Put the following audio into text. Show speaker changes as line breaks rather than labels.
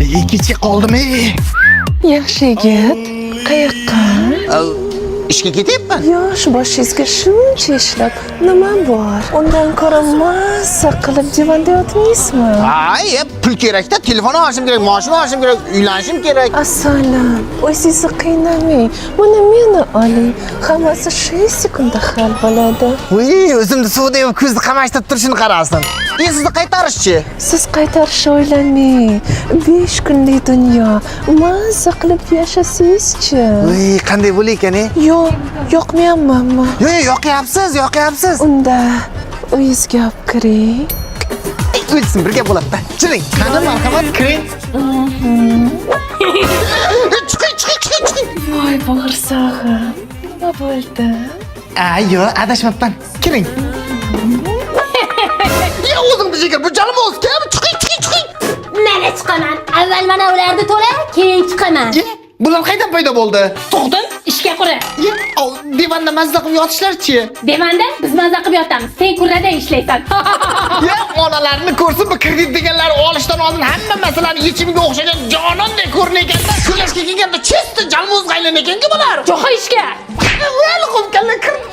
Kechga qoldim, ey.
Yaxshi yigit, qayoqqa?
Ishga ketyapman.
Yosh boshingizga shuncha ishlab nima bor? Undan ko'ra mazza qilib divanda yotmaysizmi?
Ay, pul kerakda, telefon olishim kerak, mashina olishim kerak, uylanishim kerak.
Asalim, o'zingizni qiynamang. Mana meni oling. Hammasi 6 sekundda hal bo'ladi.
Voy, o'zimni suvda yuvib ko'zni qamashtirib turishini qarasin. E, sizni qaytarishchi?
Siz qaytarishni o'ylamang. 5 kunlik dunyo. Mazza qilib yashasangizchi.
Voy, qanday bo'lar ekan, e?
Yo'q, yoqmayapmanmi?
Yo'q, yo'q, yoqyapsiz, yoqyapsiz.
Unda uyingizga olib kiring.
O'lsin, birga bo'ladi-da. Chiring. Qani, marhamat, kiring. Chiqing, chiqing, chiqing, chiqing.
Voy bo'g'irsog'im. Nima bo'ldi?
A, yo'q, adashmabman. Kiring. Ya o'zingni jigar, bu jalmoz kim? Chiqing, chiqing, chiqing.
Mana chiqaman. Avval mana ularni to'la, keyin chiqaman.
Ye, bular qaydan paydo bo'ldi?
Tug'dim, ishga qura.
Ye, divanda mazza qilib yotishlar-chi.
Devanda biz maza qilib yotamiz. Sen kurrada ishlaysan.
Ya, onalarni ko'rsin, bu kredit deganlar olishdan oldin hamma masalani yechimiga o'xshagan jonondek ko'rinar ekanda, to'lashga kelganda чисто jalmozga aylanar ekan-ku bular.
Jo'xa ishga.
Vali qo'mkalla kirdi.